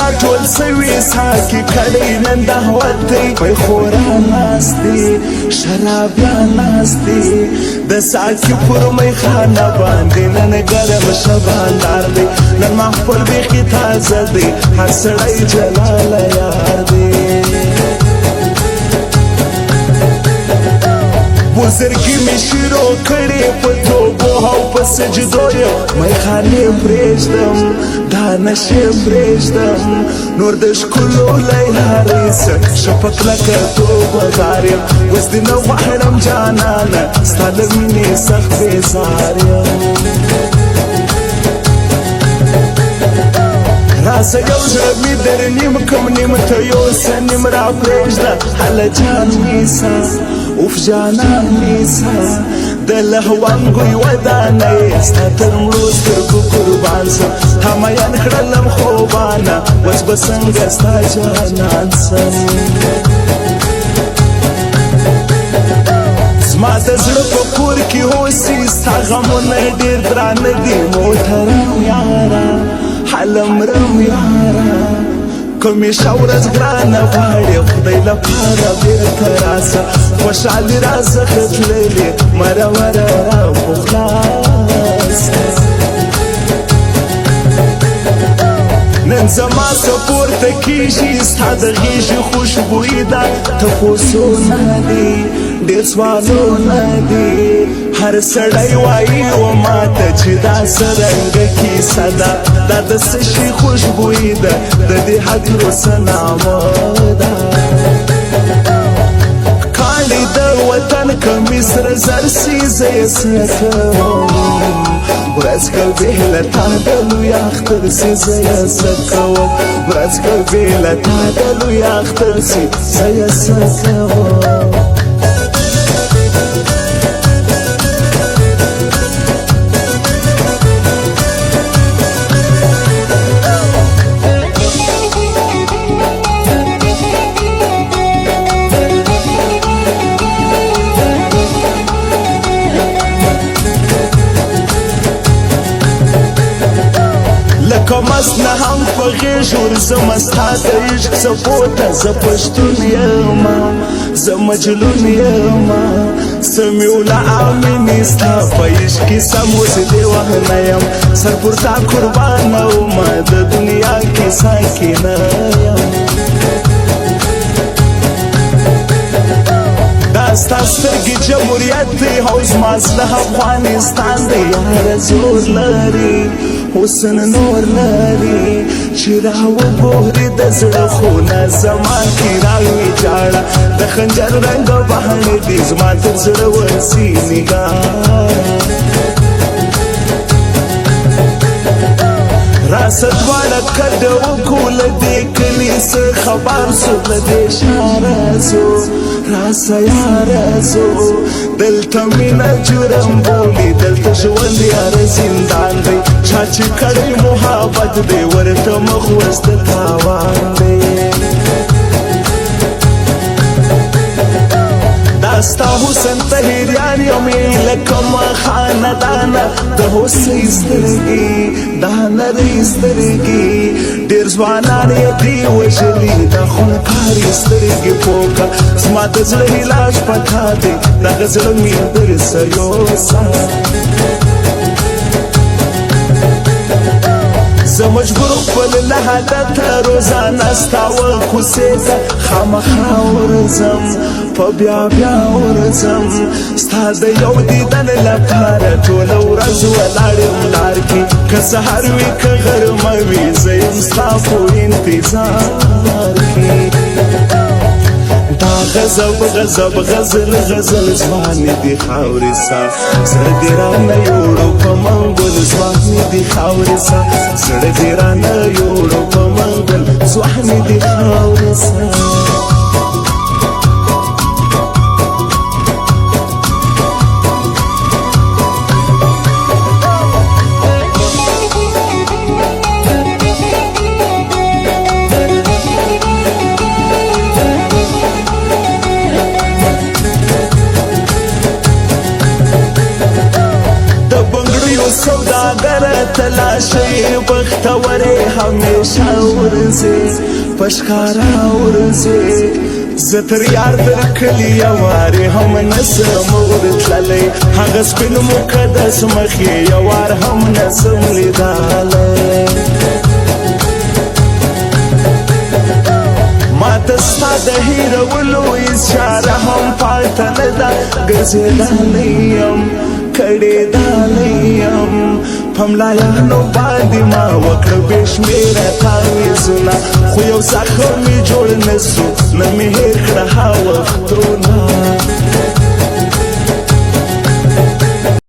راټول سوي ساقي کړی نن دعوت دی. میخوران ناست دي، شرابیان ناست دي، د ساقي پر میخانه باندې نن ګرم شباندار دی. نن محفل بیخي تازه دی، هر سړی جلاله یار دی. بزرګي مې شروع کړې په توبو او په سجدو یم. میخانې پرېږدم، دا نشې پرېږدم، نور د ښکلو له یارۍ څه ښه په کلکه توبه دار یم. اوس دې نه غواړم جانانه، ستا له مینې سخت بېزار یم. راسه یو زړه مې در نیم کم، نیم ته یوسه، نیم را پرېږده. هله جان نیسه، اوف جانان نیسه، د لهوانګو یوه دانه یې، ستا تر مړو سترګو قربان سم. تا مین کړلم خوبانه، اوس به څنګه ستا جانان سم. زما د زړه په کور کې اوسي، ستا غمونه ډېر درانه دي. محترم یاره، هله مرم یاره، کومې ښه ورځ ګرانه غواړې، خدای لپاره بېرته راسه. خوشحالي راڅخه تللې، مروره را خو خلاصه. نن زما څه پورته کېږي، ستا د غېږې خوشبویي ده. تپوسونه دي، ډېر سوالونه دي، هر سړی وایي و ماته چې دا څه رنګه کیسه ده، دا د څه شي خوشبویي ده، د دې عطرو څه نامه ده. کاڼي د وطن که سره زر سي، زه یې څه کوم؟ ورځ که بې له تا د لوی اختر سي، زه یې څه کوم؟ ورځ که بې له تا د لوی اختر سي، زه یې څه کوم؟ لکه مست نه هم په غېږ ورځمه ستا د عشق څپو ته. زه پښتون یمه، زه مجلون یمه، سمیع الله امیني ستا په عشق کې سم اوس دیوانه یم. سر پر تا قربانومه، د دنیا کیسه کې نه یم. دا ستا سترګې جمهوریت دی او زما زړه افغانستان دی. یاره زور لري، حسن نور لري، چې را وګوري د زړه خونه زما کې راوي جاړه. د خنجر رنګ بهانې دي، زما تر زړه ورسي نګاره. راسه دواړه کډه وکړو له دې کلي څه خبر سو، له دې ښاره ځو، راسه یاره ځو. دلته مینه جرم بولي، دلته ژوند یاره زندان دی. چا چې کړی محبت دی، ورته مخ اوس د تاوان دی. دا ستا حسن ته هېریان یم لکه ما خاندانه، د هوسۍ سترګې، دا نرۍ سترګې، ډېر ځوانان یې دي وژلي. دا خونکارې سترګې پوکه، زما د زړه علاج پتا دی، دغه زړه مې درسه یوسه. زه مجبور خپل له عادته روزانه ستا و کوڅې ته خامخا ورځم، په بیا بیا ورځم. ستا د یو دیدن لپاره ټوله ورځ ولاړ یم لار کې، که سهار وي که غرمه وي، زه یم ستا په انتظار کې. دا غضب غضب غزل غزل ځواني دي خاورې سه، زړه دې رانه یوړو په منګول، ځواني دي خاورې سه. زړه دې رانه یوړو په منګول، ځواني دي خاورې سه. سوداګر تلاشي بختورې همیشه ورځي، په ښکاره ورځي. زه تر یار تر کلي یو وارې هم نه سم ورتللی، هغه سپین مقدس مخ یې یو وار هم نه سم لیدلی. ما ته ستا د هېرولو هېڅ چاره هم پاته نه ده، ګرځېدلی یم، کړېدلی یم. په ملایانو باندې ما وکړه بې شمېره تعویذونه، خو یو زخم مې جوړ نه سو، نه مې هېر کړه هغه وختونه.